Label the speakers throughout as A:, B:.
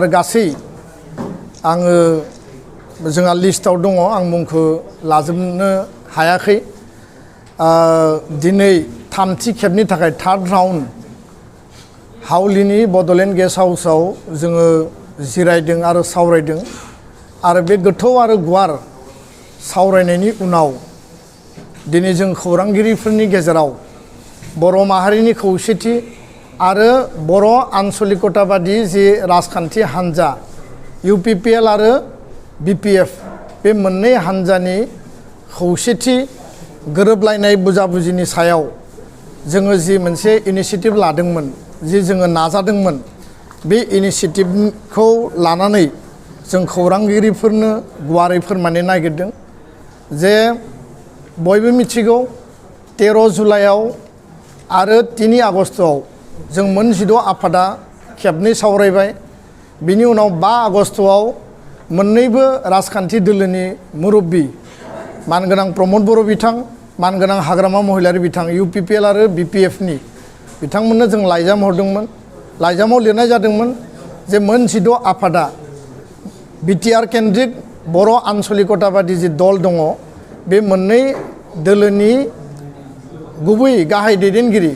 A: आरो गासै आङो जोंहा लिस्टआव दङ आं मुंखौ लाजोबनो हायाखै दिनै थामथि खेबनि थाखाय थार्ड राउन्ड हावलिनि बड'लेण्ड गेस्ट हाउसआव जोङो जिरायदों आरो सावरायदों आरो बे गोथौ आरो गुवार सावरायनायनि उनाव दिनै जों खौरांगिरिफोरनि गेजेराव बर' माहारिनि खौसेथि आरो बर' आन्चलिकताबादि जे राजखान्थि हान्जा UPPL आरो BPF बे मोननै हान्जानि खौसेथि गोरोबलायनाय बुजाबुजिनि सायाव जोङो जि मोनसे इनिशिएटिभ लादोंमोन जि जोङो नाजादोंमोन बे इनिशिएटिभखौ लानानै जों खौरांगिरिफोरनो गुवारै फोरमायनो नागिरदों जे बयबो मिथिगौ 13 जुलाइआव आरो 3 आगस्तआव जों मोन 16 आफादा खेबनै सावरायबाय बिनि उनाव 5 आगस्तआव मोननैबो राजखान्थि दोलोनि मुरब्बी मानगोनां प्रमद बर' बिथां मानगोनां हाग्रामा महिलारि बिथां UPPL आरो BPF नि बिथांमोननो जों लाइजाम हरदोंमोन लाइजामाव लिरनाय जादोंमोन जे मोन 16 आफादा BTR केन्द्रिक बर' आन्चलिकताबादि जि दल दङ बे मोननै दोलोनि गुबै गाहाय दैदेनगिरि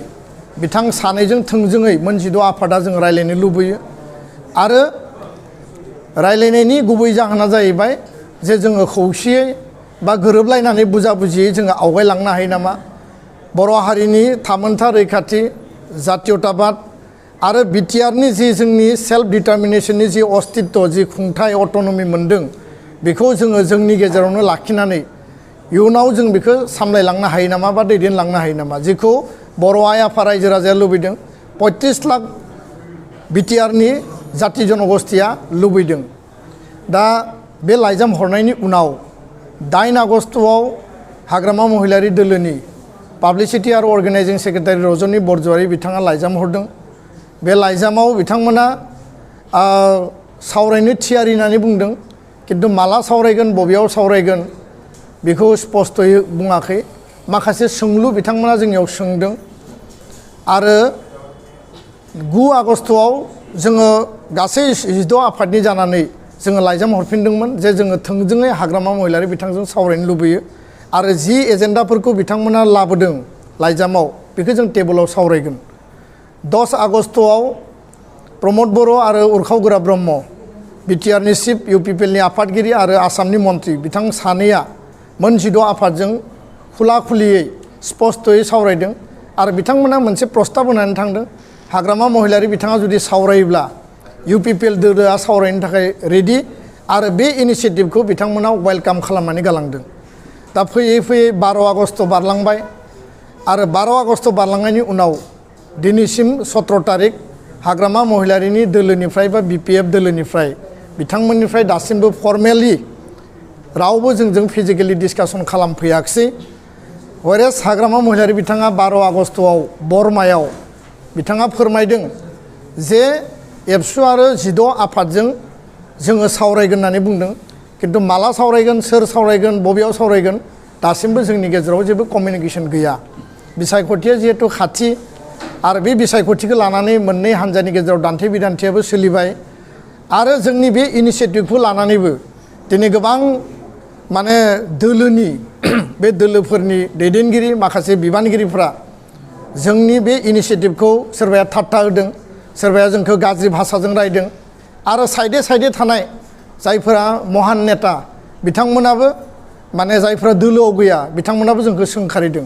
A: बिथां सानैजों थोंजोङै मोन 16 आफादा जों रायलायनो लुबैयो आरो रायलायनायनि गुबै जाहोना जाहैबाय जे जोङो खौसेयै बा गोरोबलायनानै बुजाबुजियै जोङो आवगायलांनो हायो नामा बर' हारिनि थामोनथा रैखाथि जातीयताबाद आरो BTRनि जि जोंनि सेल्फ डिटारमिनेशननि जि अस्तित्व जि खुंथाय अट'नमि मोनदों बेखौ जोङो जोंनि गेजेरावनो लाखिनानै इयुनाव जों बेखौ सामलायलांनो हायो नामा बा दैदेनलांनो हायो नामा जेखौ बर' आइ आफा रायजो राजाया लुबैदों 35 लाख BTRनि जाति जनगोष्ठीया लुबैदों दा बे लाइजाम हरनायनि उनाव 8 आगस्तआव हाग्रामा महिलारि दोलोनि पाब्लिसिटि आरो अर्गेनाइजिं सेक्रेटारि रजनी बरज'वारि बिथाङा लाइजाम हरदों बे लाइजामाव बिथांमोना सावरायनो थियारि होननानै बुंदों किन्तु माला सावरायगोन बबेयाव सावरायगोन बेखौ स्पष्टयै बुङाखै माखासे सोंलु बिथांमोना जोंनियाव सोंदों आरो 9 आगस्तआव जोङो गासै 16 आफादनि जानानै जोङो लाइजाम हरफिनदोंमोन जे जोङो थोंजोङै हाग्रामा महिलारि बिथांजों सावरायनो लुबैयो आरो जि एजेन्डाफोरखौ बिथांमोना लाबोदों लाइजामाव बेखौ जों टेबोलाव सावरायगोन 10 आगस्तआव प्रमद बर' आरो उरखाव गोरा ब्रह्म BTRनि चिफ UPPLनि आफादगिरि आरो आसामनि मन्त्रि बिथां सानैया मोन 16 आफादजों खुला खुलियै स्पष्टयै सावरायदों आरो बिथांमोना मोनसे प्रस्ताब होनानै थांदों हाग्रामा महिलारि बिथाङा जुदि सावरायोब्ला UPPL दोलोआ सावरायनो थाखाय रेडि आरो बे इनिशिएटिभखौ बिथांमोना वेलकाम खालामनानै गालांदों दा फैयै फैयै 12 आगस्त बारलांबाय आरो 12 आगस्त बारलांनायनि उनाव दिनैसिम 17 तारिख हाग्रामा महिलारिनि दोलोनिफ्राय बा BPF दोलोनिफ्राय बिथांमोननिफ्राय दासिमबो फर्मेलि रावबो जोंजों फिजिकेलि डिसकासन खालामफैयाखिसै हरेस हाग्रामा महिलारि बिथाङा 12 आगस्तआव बरमायाव बिथाङा फोरमायदों जे एबसु आरो 16 आफादजों जोङो सावरायगोन होननानै बुंदों किन्तु माला सावरायगोन सोर सावरायगोन बबेयाव सावरायगोन दासिमबो जोंनि गेजेराव जेबो कमिउनिकेसन गैया बिसायख'थिया जिहेतु खाथि आरो बे बिसायख'थिखौ लानानै मोननै हान्जानि गेजेराव दान्थे बिदान्थेयाबो सोलिबाय आरो जोंनि बे इनिशिएटिभखौ लानानैबो दिनै गोबां माने दोलोनि बे दोलोफोरनि दैदेनगिरि माखासे बिबानगिरिफ्रा जोंनि बे इनिशिएटिभखौ सोरबाया थाट्टा होदों सोरबाया जोंखौ गाज्रि भाषाजों रायदों आरो साइडे थानाय जायफोरा महान नेता बिथांमोनाबो माने जायफोरा दोलोआव गैया बिथांमोनाबो जोंखौ सोंखारिदों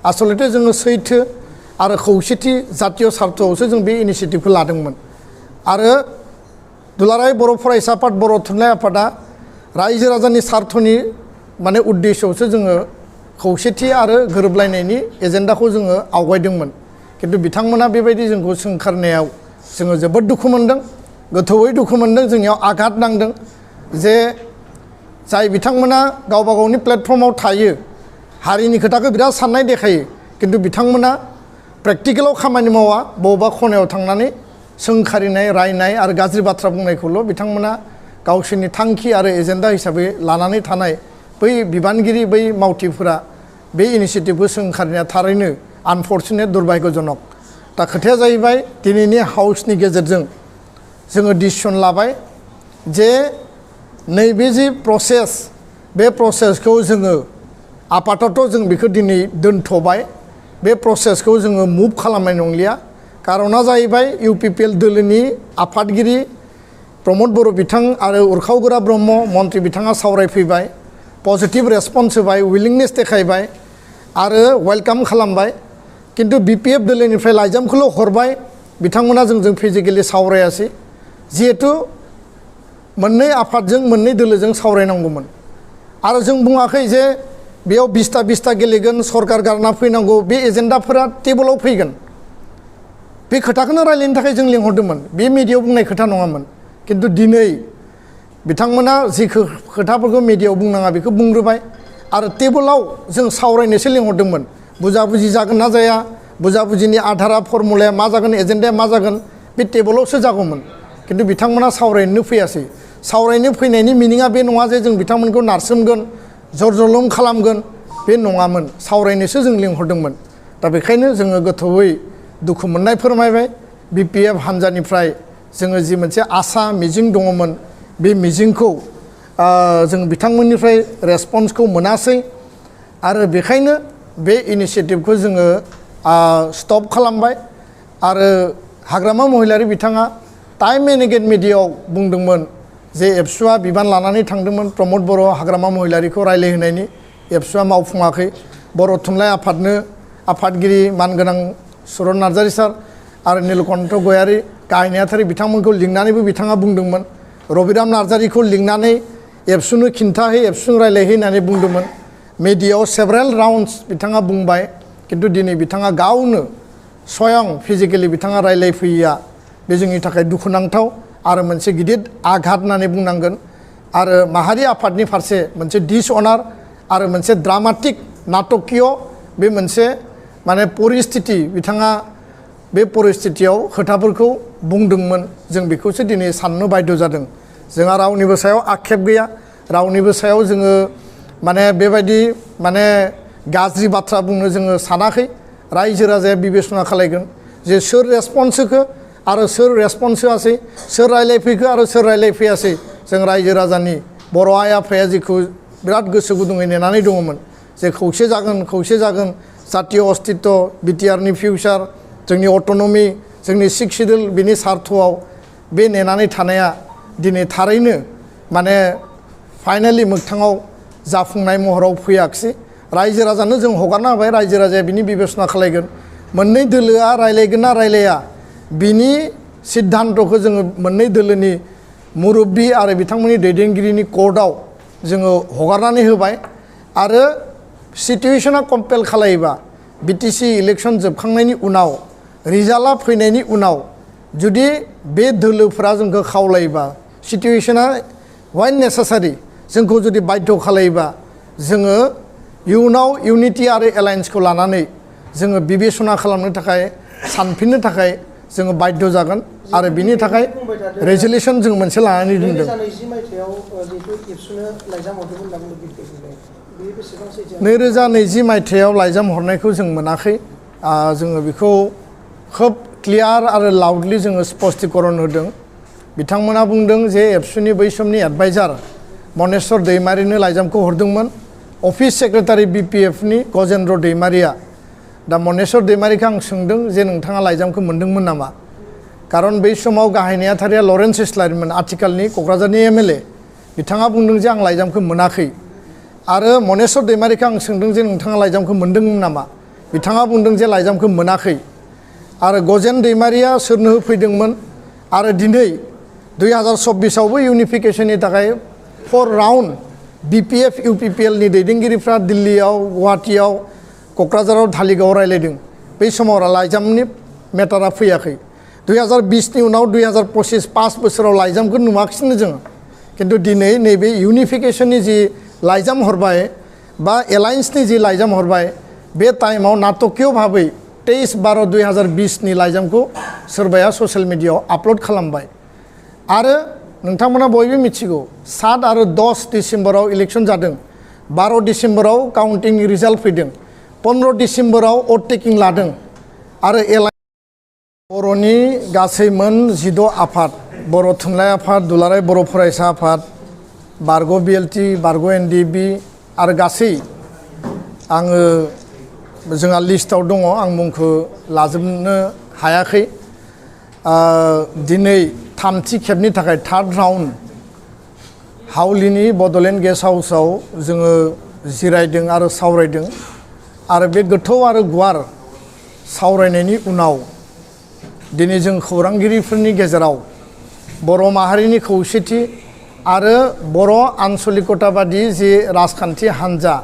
A: आसलथे जोङो सैथो आरो खौसेथि जातीय सार्थआवसो जों बे इनिशिएटिभखौ लादोंमोन आरो दुलाराय बर' फरायसा आफाद बर' थुनलाइ आफादा रायजो राजानि सार्थनि माने उद्देश्यआवसो जोङो खौसेथि आरो गोरोबलायनायनि एजेन्डाखौ जोङो आवगायदोंमोन किन्तु बिथांमोना बेबायदि जोंखौ सोंखारनायाव जोङो जोबोद दुखु मोनदों गोथौयै दुखु मोनदों जोंनियाव आघात नांदों जे जाय बिथांमोना गावबा गावनि प्लेटफर्माव थायो हारिनि खोथाखौ बिराद साननाय देखायो किन्तु बिथांमोना प्रेक्टिकेलाव खामानि मावा बबेबा खनायाव थांनानै सोंखारिनाय रायनाय आरो गाज्रि बाथ्रा बुंनायखौल' बिथांमोना गावसोरनि थांखि आरो एजेन्डा हिसाबै लानानै थानाय बै बिबानगिरि बै मावथिफोरा बे इनिशिएटिभखौ सोंखारिनाया थारैनो आनफर्चुनेट दुर्भाग्यजनक दा खोथाया जाहैबाय दिनैनि हाउसनि गेजेरजों जोङो डिसिसन लाबाय जे नैबे जि प्रसेस बे प्रसेसखौ जोङो आफादाथ' जों बेखौ दिनै दोनथ'बाय बे प्रसेसखौ जोङो मुभ खालामनाय नंलिया कारना जाहैबाय इउपिपिएल दोलोनि आफादगिरि प्रमद बर' बिथां आरो उरखावगोरा ब्रह्म मन्त्रि बिथाङा सावरायफैबाय पजिटिभ रेसपन्स होबाय उइलिंनेस देखायबाय आरो वेलकाम खालामबाय किन्तु बिपिएफ दोलोनिफ्राय लाइजामखौल' हरबाय बिथांमोना जोंजों फिजिकेलि सावरायासै जिहेतु मोननै आफादजों मोननै दोलोजों सावरायनांगौमोन आरो जों बुङाखै जे बेयाव 20ता गेलेगोन सरकार गारना फैनांगौ बे एजेन्डाफोरा टेबोलाव फैगोन बे खोथाखौनो रायलायनो थाखाय जों लिंहरदोंमोन बे मिडियायाव बुंनाय खोथा नङामोन किन्तु दिनै बिथांमोना जि खोथाफोरखौ मिडियायाव बुंनाङा बेखौ बुंग्रोबाय आरो टेबोलाव जों सावरायनोसो लिंहरदोंमोन बुजाबुजि जागोन ना जाया बुजाबुजिनि आधारा फर्मुलाया मा जागोन एजेन्डाया मा जागोन बे टेबोलावसो जागौमोन किन्तु बिथांमोना सावरायनो फैयासै सावरायनो फैनायनि मिनिङा बे नङा जे जों बिथांमोनखौ नारसोमगोन जरजलम खालामगोन बे नङामोन सावरायनोसो जों लिंहरदोंमोन दा बेखायनो जोङो गोथौयै दुखु मोननाय फोरमायबाय बिपिएफ हान्जानिफ्राय जोङो जि मोनसे आसा मिजिं दङमोन बे मिजिंखौ जों बिथांमोननिफ्राय रेसपन्सखौ मोनासै आरो बेखायनो बे इनिसिएटिभखौ जोङो स्टप खालामबाय आरो हाग्रामा महिलारि बिथाङा टाइम एन्ड एगेन मिडियायाव बुंदोंमोन जे एबसुआ बिबान लानानै थांदोंमोन प्रमद बर' हाग्रामा महिलारिखौ रायलायहोनायनि एबसुआ मावफुङाखै बर' थुनलाइ आफादनो आफादगिरि मानगोनां सुरन नार्जारि सार आरो नीलकण्ठ गयारि गाहाय नेहाथारि बिथांमोनखौ लिंनानैबो बिथाङा बुंदोंमोन रबिराम नार्जारिखौ लिंनानै एबसुनो खिन्थाहै एबसुजों रायलायहै होननानै बुंदोंमोन मिडियायाव सेभारेल राउन्डस बिथाङा बुंबाय किन्तु दिनै बिथाङा गावनो स्वयं फिजिकेलि बिथाङा रायलायफैयैया बे जोंनि थाखाय दुखुनांथाव आरो मोनसे गिदिर आघात होननानै बुंनांगोन आरो माहारि आफादनि फारसे मोनसे डिसअनार आरो मोनसे ड्रामाटिक नाटकीय बे मोनसे माने परिस्थिति बिथाङा बे परिस्थितियाव खोथाफोरखौ बुंदोंमोन जों बेखौसो दिनै साननो बाध्य जादों जोंहा रावनिबो सायाव आक्षेप गैया रावनिबो सायाव जोङो माने बेबायदि माने गाज्रि बाथ्रा बुंनो जोङो सानाखै रायजो राजाया बिबेसना खालायगोन जे सोर रेसपन्स होखो आरो सोर रेसपन्स होआसै सोर रायलायफैखो आरो सोर रायलायफैयासै जों रायजो राजानि बर' आइ आफाया जेखौ बिराद गोसो गुदुङै नेनानै दङमोन जे खौसे जागोन जातीय अस्तित्व बिटिआरनि फिउचार जोंनि अट'नमि जोंनि सिक्स सिडिउल बिनि सार्थआव बे नेनानै थानाया दिनै थारैनो माने फाइनालि मोगथाङाव जाफुंनाय महराव फैयाखिसै रायजो राजानो जों हगारना होबाय रायजो राजाया बिनि बिबेसना खालायगोन मोननै दोलोआ रायलायगोन ना रायलाया बिनि सिद्धान्तखौ जोङो मोननै दोलोनि मुरब्बी आरो बिथांमोननि दैदेनगिरिनि कर्टआव जोङो हगारनानै होबाय आरो सिटुएशना कम्पेल खालायोबा बिटिसि इलेक्शन जोबखांनायनि उनाव रिजाल्टआ फैनायनि उनाव जुदि बे दोलोफोरा जोंखौ खावलायोबा सिटुएशना वाइन नेसेसारि जोंखौ जुदि बाध्य खालायोबा जोङो इयुनाव इउनिटि आरो एलायन्सखौ लानानै जोङो बिबेसना खालामनो थाखाय सानफिननो थाखाय जोङो बाध्य जागोन आरो बिनि थाखाय रेजलिउसन जों मोनसे लानानै दोनदों 2020 मायथाइयाव लाइजाम हरनायखौ जों मोनाखै जोङो बेखौ खोब क्लियार आरो लाउडलि जोङो स्पष्टीकरण होदों बिथांमोना बुंदों जे एबसुनि बै समनि एडभाइजार मनेस्वर दैमारिनो लाइजामखौ हरदोंमोन अफिस सेक्रेटारि बिपिएफनि गजेन्द्र दैमारिया दा मनेस्वर दैमारिखौ आं सोंदों जे नोंथाङा लाइजामखौ मोनदोंमोन नामा कारन बै समाव गाहाय नेहाथारिया लरेन्स इस्लारिमोन आथिखालनि क'क्राझारनि एमएलए बिथाङा बुंदों जे आं लाइजामखौ मोनाखै आरो मनेस्वर दैमारिखौ आं सोंदों जे नोंथाङा लाइजामखौ मोनदोंमोन नामा बिथाङा बुंदों जे लाइजामखौ मोनाखै आरो गजेन दैमारिया सोरनो होफैदोंमोन आरो दिनै 2024आवबो इउनिफिकेशननि थाखाय 4 राउन्ड बिपिएफ इउपिपिएलनि दैदेनगिरिफ्रा दिल्लीयाव गुवाहाटीयाव क'क्राझाराव धालिगावआव रायलायदों बै समाव लाइजामनि मेटारा फैयाखै 2020नि उनाव 2025 5 बोसोराव लाइजामखौ नुवाखिसैनो जोङो किन्तु दिनै नैबे इउनिफिकेशननि जि लाइजाम हरबाय बा एलायन्सनि जि लाइजाम हरबाय बे टाइमाव नाटकीय भाबै 23/12/2020नि लाइजामखौ सोरबाया ससियेल मिडियायाव आपल'ड खालामबाय आरो नोंथांमोना बयबो मिथिगौ 7 आरो 10 डिसेम्बराव इलेक्शन जादों 12 डिसेम्बराव काउन्टिं रिजाल्ट फैदों 15 डिसेम्बराव वोट टेकिं लादों आरो बर'नि गासै मोन 16 आफाद बर' थुनलाइ आफाद, दुलाराय बर' फरायसा आफाद, बारग' BLT, बारग' NDB आरो गासै आङो जोंहा लिस्टआव दङ, आं मुंखौ लाजोबनो हायाखै। दिनै थामथि खेबनि थाखाय थार्ड राउन्ड हाउलिनि बड'लेण्ड गेस्ट हाउसआव जोङो जिरायदों आरो सावरायदों। आरो बे गोथौ आरो गुवार सावरायनायनि उनाव दिनै जों खौरांगिरिफोरनि गेजेराव बर' माहारिनि खौसेथि आरो बर' आन्सलिकताबादि जि राजखान्थि हान्जा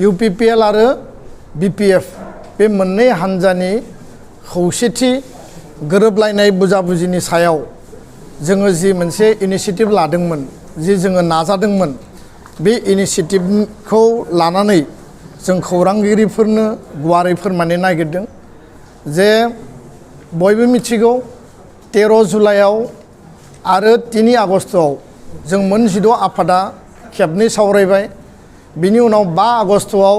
A: UPPL आरो BPF बे मोननै हान्जानि खौसेथि गोरोबलायनाय बुजाबुजिनि सायाव जोङो जि मोनसे इनिसियेटिभ लादोंमोन, जि जोङो नाजादोंमोन, बे इनिसियेटिभखौ लानानै जों खौरांगिरिफोरनो गुवारै फोरमायनो नागिरदों जे बयबो मिथिगौ 13 जुलाइआव आरो 3 आगस्तआव जों मोन 16 आफादा खेबनै सावरायबाय। बिनि उनाव 5 आगस्तआव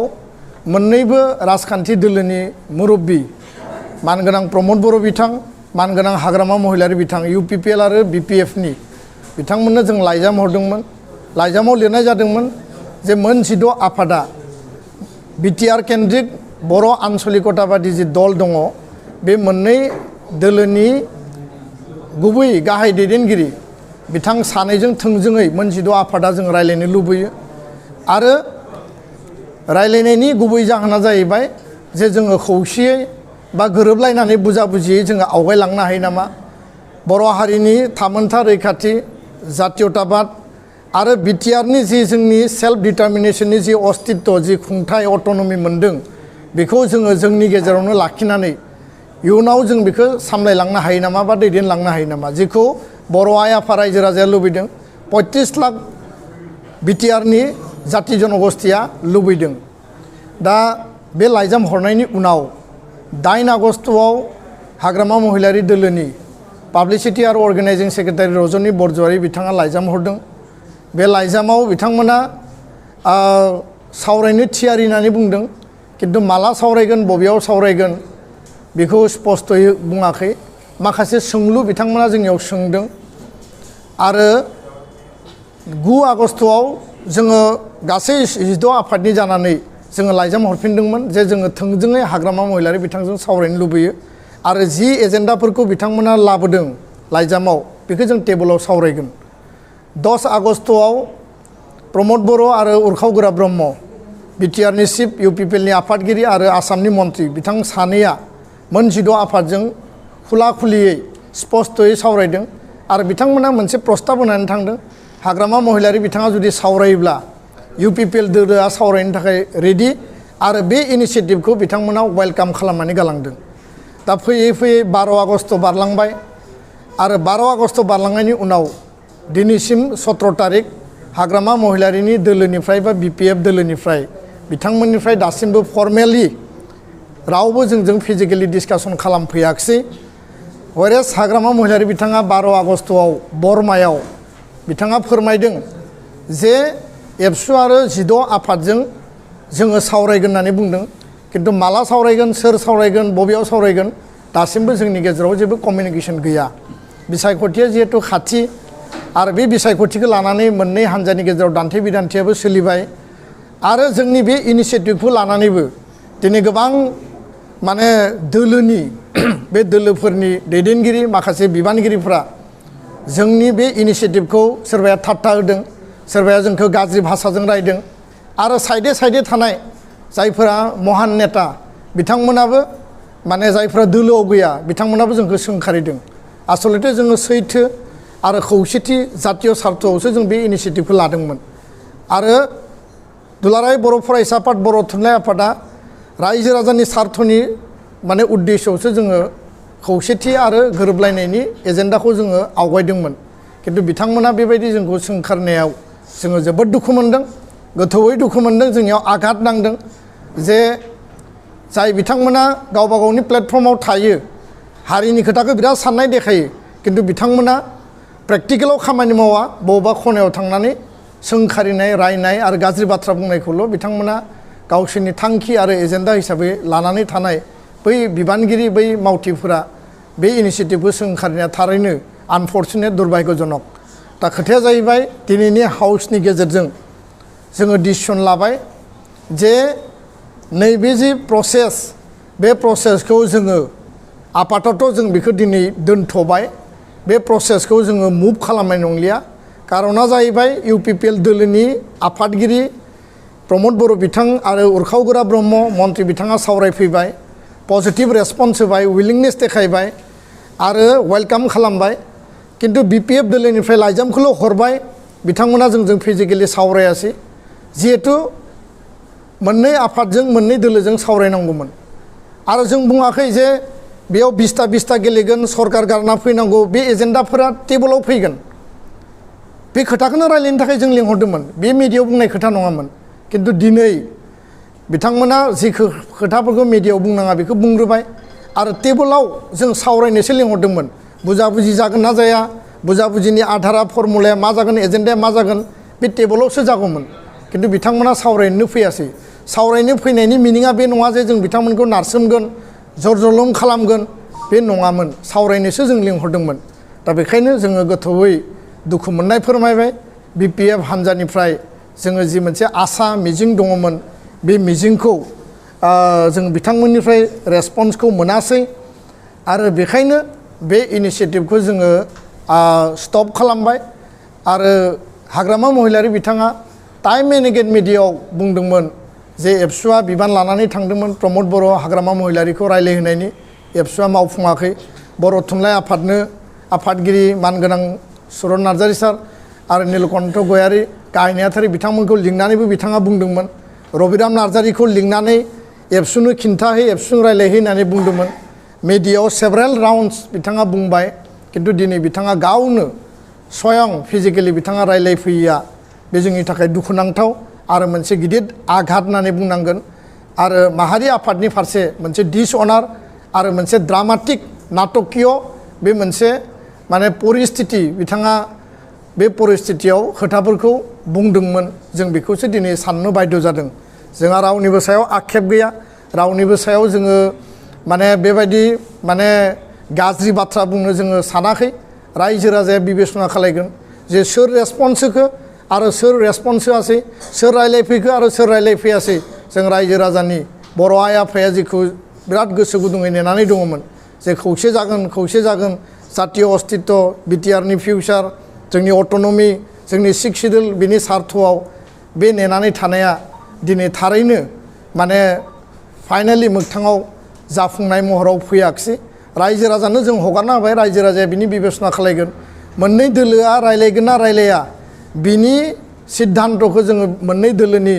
A: मोननैबो राजखान्थि दोलोनि मुरब्बि मानगोनां प्रमद बर' बिथां, मानगोनां हाग्रामा महिलारि बिथां UPPL आरो BPFनि बिथांमोननो जों लाइजाम हरदोंमोन। लाइजामाव लिरनाय जादोंमोन जे मोन 16 आफादा BTR केन्द्रिक बर' आन्सलिकताबादि जि दल दङ, बे मोननै दोलोनि गुबै गाहाय दैदेनगिरि बिथां सानैजों थोंजोङै मोन 16 आफादा जों रायलायनो लुबैयो। आरो रायलायनायनि गुबै जाहोना जाहैबाय जे जोङो खौसेयै बा गोरोबलायनानै बुजाबुजियै जोङो आवगायलांनो हायो नामा, बर' हारिनि थामोनथा रैखाथि, जातीयताबाद आरो BTRनि जि जोंनि सेल्फ डिटारमिनेसननि जि अस्तित्व, जि खुंथाय अट'नमि मोनदों, बेखौ जोङो जोंनि गेजेरावनो लाखिनानै इयुनाव जों बेखौ सामलायलांनो हायो नामा बा दैदेनलांनो हायो नामा, जेखौ बर' आइ आफा रायजो राजाया लुबैदों, 35 लाख BTRनि जाति जनगोष्ठीया लुबैदों। दा बे लाइजाम हरनायनि उनाव 8 आगस्तआव हाग्रामा महिलारि दोलोनि पाब्लिसिटि आरो अर्गेनाइजिं सेक्रेटारि रजनी बरज'वारी बिथाङा लाइजाम हरदों। बे लाइजामाव बिथांमोना सावरायनो थियारि होननानै बुंदों, किन्तु माला सावरायगोन, बबेयाव सावरायगोन बेखौ स्पष्टयै बुङाखै। माखासे सोंलु बिथांमोना जोंनियाव सोंदों। आरो 9 आगस्तआव जोङो गासै 16 आफादनि जानानै जोङो लाइजाम हरफिनदोंमोन जे जोङो थोंजोङै हाग्रामा महिलारि बिथांजों सावरायनो लुबैयो आरो जि एजेन्डाफोरखौ बिथांमोना लाबोदों लाइजामाव, बेखौ जों टेबोलाव सावरायगोन। 10 आगस्तआव प्रमद बर' आरो उरखाव गोरा ब्रह्म, BTRनि चिफ, UPPLनि आफादगिरि आरो आसामनि मन्त्रि बिथां सानैया मोन 16 आफादजों खुला खुलियै स्पष्टयै सावरायदों। आरो बिथांमोना मोनसे प्रस्ताब होनानै थांदों, हाग्रामा महिलारि बिथाङा जुदि सावरायोब्ला UPPL दोलोआ सावरायनो थाखाय रेडि, आरो बे इनिसियेटिभखौ बिथांमोना वेलकाम खालामनानै गालांदों। दा फैयै फैयै 12 आगस्त बारलांबाय आरो 12 आगस्त बारलांनायनि उनाव दिनैसिम 17 तारिख हाग्रामा महिलारिनि दोलोनिफ्राय बा BPF दोलोनिफ्राय बिथांमोननिफ्राय दासिमबो फर्मेलि रावबो जोंजों फिजिकेलि डिसकासन खालामफैयाखिसै। हरेस हाग्रामा महिलारि बिथाङा 12 आगस्तआव बरमायाव बिथाङा फोरमायदों जे एबसु आरो 16 आफादजों जोङो सावरायगोन होननानै बुंदों, किन्तु माला सावरायगोन, सोर सावरायगोन, बबेयाव सावरायगोन दासिमबो जोंनि गेजेराव जेबो कमिउनिकेसन गैया। बिसायख'थिया जिहेतु खाथि आरो बे बिसायख'थिखौ लानानै मोननै हान्जानि गेजेराव दान्थे बिदान्थेयाबो सोलिबाय। आरो जोंनि बे इनिसियेटिभखौ लानानैबो दिनै गोबां माने दोलोनि बे दोलोफोरनि दैदेनगिरि माखासे बिबानगिरिफ्रा जोंनि बे इनिसियेटिभखौ सोरबाया थाट्टा होदों, सोरबाया जोंखौ गाज्रि भाषाजों रायदों। आरो साइडे साइडे थानाय जायफोरा महान नेता बिथांमोनाबो माने जायफोरा दोलोआव गैया बिथांमोनाबो जोंखौ सोंखारिदों। आसलथे जोङो सैथो आरो खौसेथि जातीय सार्थआवसो जों बे इनिसियेटिभखौ लादोंमोन। आरो दुलाराय बर' फरायसा आफाद, बर' थुनलाइ आफादा रायजो राजानि सार्थनि माने उद्देश्यआवसो जोङो खौसेथि आरो गोरोबलायनायनि एजेन्डाखौ जोङो आवगायदोंमोन। किन्तु बिथांमोना बेबायदि जोंखौ सोंखारनायाव जोङो जोबोद दुखु मोनदों, गोथौयै दुखु मोनदों, जोंनियाव आघात नांदों जे जाय बिथांमोना गावबा गावनि प्लेटफर्माव थायो, हारिनि खोथाखौ बिराद साननाय देखायो, किन्तु बिथांमोना प्रेक्टिकेलाव खामानि मावा, बबेबा खनायाव थांनानै सोंखारिनाय, रायनाय आरो गाज्रि बाथ्रा बुंनायखौल' बिथांमोना गावसोरनि थांखि आरो एजेन्डा हिसाबै लानानै थानाय बै बिबानगिरि, बै मावथिफोरा बे इनिसियेटिभखौ सोंखारिनाया थारैनो आनफर्चुनेट दुर्भाग्यजनक दा खोथाया जाहैबाय दिनैनि हाउसनि गेजेरजों जोङो डिसिसन लाबाय जे नैबे जि प्रसेस बे प्रसेसखौ जोङो आपातत जों बेखौ दिनै दोनथ'बाय बे प्रसेसखौ जोङो मुभ खालामनाय नंलिया कारना जाहैबाय इउपिपिएल दोलोनि आफादगिरि प्रमद बर' बिथां आरो उरखावगोरा ब्रह्म मन्त्रि बिथाङा सावरायफैबाय पजिटिभ रेसपन्स होबाय उइलिंनेस देखायबाय आरो वेलकाम खालामबाय किन्तु बिपिएफ दोलोनिफ्राय लाइजामखौल' हरबाय बिथांमोना जोंजों फिजिकेलि सावरायासै जिहेतु मोननै आफादजों मोननै दोलोजों सावरायनांगौमोन आरो जों बुङाखै जे बेयाव 20ता गेलेगोन सरकार गारना फैनांगौ बे एजेन्डाफोरा टेबोलाव फैगोन बे खोथाखौनो रायलायनो थाखाय जों लिंहरदोंमोन बे मिडियायाव बुंनाय खोथा नङामोन किन्तु दिनै बिथांमोना जि खोथाफोरखौ मिडियायाव बुंनाङा बेखौ बुंग्रोबाय आरो टेबोलाव जों सावरायनोसो लिंहरदोंमोन बुजाबुजि जागोन ना जाया बुजाबुजिनि आधारा फर्मुलाया मा जागोन एजेन्डाया मा जागोन बे टेबोलावसो जागौमोन किन्तु बिथांमोना सावरायनो फैयासै सावरायनो फैनायनि मिनिङा बे नङा जे जों बिथांमोनखौ नारसोमगोन जरजलम खालामगोन बे नङामोन सावरायनोसो जों लिंहरदोंमोन दा बेखायनो जोङो गोथौयै दुखु मोननाय फोरमायबाय बिपिएफ हान्जानिफ्राय जोङो जि मोनसे आसा मिजिं दङमोन बे मिजिंखौ जों बिथांमोननिफ्राय रेसपन्सखौ मोनासै आरो बेखायनो बे इनिसिएटिभखौ जोङो स्टप खालामबाय आरो हाग्रामा महिलारि बिथाङा टाइम एन्ड एगेन मिडियायाव बुंदोंमोन जे एबसुआ बिबान लानानै थांदोंमोन प्रमद बर' हाग्रामा महिलारिखौ रायलायहोनायनि एबसुआ मावफुङाखै बर' थुनलाइ आफादनो आफादगिरि मानगोनां सुरन नार्जारि सार आरो नीलकण्ठ गयारि गाहाय नेहाथारि बिथांमोनखौ लिंनानैबो बिथाङा बुंदोंमोन रबिराम नार्जारिखौ लिंनानै एबसुनो खिन्थाहै एबसुजों रायलायहै होननानै बुंदोंमोन मिडियायाव सेभारेल राउन्डस बिथाङा बुंबाय किन्तु दिनै बिथाङा गावनो स्वयं फिजिकेलि बिथाङा रायलायफैयैया बे जोंनि थाखाय दुखुनांथाव आरो मोनसे गिदिर आघात होननानै बुंनांगोन आरो माहारि आफादनि फारसे मोनसे डिसअनार आरो मोनसे ड्रामाटिक नाटकीय बे मोनसे माने परिस्थिति बिथाङा बे परिस्थितियाव खोथाफोरखौ बुंदोंमोन जों बेखौसो दिनै साननो बाध्य जादों जोंहा रावनिबो सायाव आक्षेप गैया रावनिबो सायाव जोङो माने बेबायदि माने गाज्रि बाथ्रा बुंनो जोङो सानाखै रायजो राजाया बिबेसना खालायगोन जे सोर रेसपन्स होखो आरो सोर रेसपन्स होआसै सोर रायलायफैखो आरो सोर रायलायफैयासै जों रायजो राजानि बर' आइ आफाया जेखौ बिराद गोसो गुदुङै नेनानै दङमोन जे खौसे जागोन जातीय अस्तित्व बिटिआरनि फिउचार जोंनि अट'नमि जोंनि सिक्स सिडिउल बिनि सार्थआव बे नेनानै थानाया दिनै थारैनो माने फाइनालि मोगथाङाव जाफुंनाय महराव फैयाखिसै रायजो राजानो जों हगारना होबाय रायजो राजाया बिनि बिबेसना खालायगोन मोननै दोलोआ रायलायगोन ना रायलाया बिनि सिद्धान्तखौ जोङो मोननै दोलोनि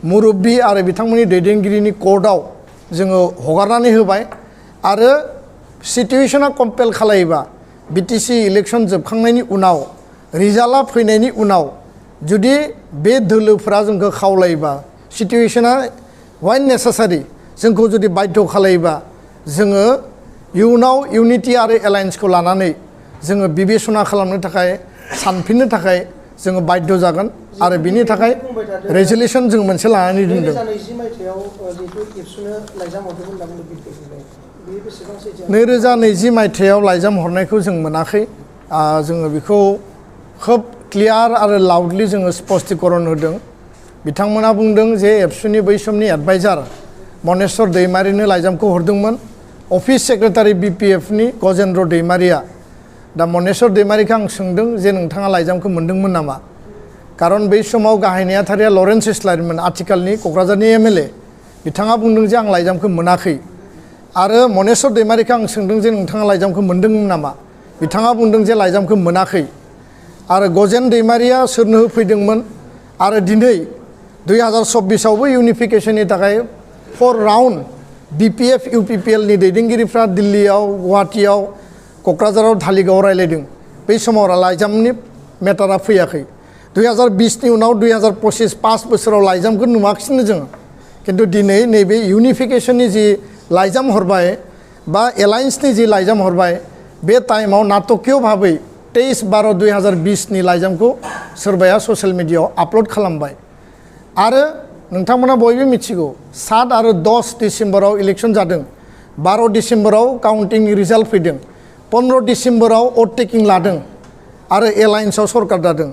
A: मुरब्बी आरो बिथांमोननि दैदेनगिरिनि कर्टआव जोङो हगारनानै होबाय आरो सिटुएशना कम्पेल खालायोबा बिटिसि इलेक्शन जोबखांनायनि उनाव रिजाल्टआ फैनायनि उनाव जुदि बे दोलोफोरा जोंखौ खावलायोबा सिटुएशना वाइन नेसेसारि जोंखौ जुदि बाध्य खालायोबा जोङो इयुनाव इउनिटि आरो एलायन्सखौ लानानै जोङो बिबेसना खालामनो थाखाय सानफिननो थाखाय जोङो बाध्य जागोन आरो बिनि थाखाय रेजलिउसन जों मोनसे लानानै दोनदों 2020 मायथाइयाव लाइजाम हरनायखौ जों मोनाखै जोङो बेखौ खोब क्लियार आरो लाउडलि जोङो स्पष्टीकरण होदों बिथांमोना बुंदों जे एबसुनि बै समनि एडभाइजार मनेस्वर दैमारिनो लाइजामखौ हरदोंमोन अफिस सेक्रेटारि बिपिएफनि गजेन्द्र दैमारिया दा मनेस्वर दैमारिखौ आं सोंदों जे नोंथाङा लाइजामखौ मोनदोंमोन नामा कारन बै समाव गाहाय नेहाथारिया लरेन्स इस्लारिमोन आथिखालनि क'क्राझारनि एमएलए बिथाङा बुंदों जे आं लाइजामखौ मोनाखै आरो मनेस्वर दैमारिखौ आं सोंदों जे नोंथाङा लाइजामखौ मोनदोंमोन नामा बिथाङा बुंदों जे लाइजामखौ मोनाखै आरो गजेन दैमारिया सोरनो होफैदोंमोन आरो दिनै 2024आवबो इउनिफिकेशननि थाखाय 4 राउन्ड बिपिएफ इउपिपिएलनि दैदेनगिरिफ्रा दिल्लीयाव गुवाहाटीयाव क'क्राझाराव धालिगावआव रायलायदों बै समाव लाइजामनि मेटारा फैयाखै 2020नि उनाव 2025 5 बोसोराव लाइजामखौ नुवाखिसैनो जों किन्तु दिनै नैबे इउनिफिकेशननि जि लाइजाम हरबाय बा एलायन्सनि जि लाइजाम हरबाय बे टाइमाव नाटकीय भाबै 23/12/2020 नि लाइजामखौ सोरबाया ससियेल मिडियायाव आपल'ड खालामबाय आरो नोंथांमोना बयबो मिथिगौ 7 आरो 10 डिसेम्बराव इलेक्शन जादों 12 डिसेम्बराव काउन्टिंनि रिजाल्ट फैदों 15 डिसेम्बराव अभारटेकिं लादों आरो एलायन्सआव सरकार दादों।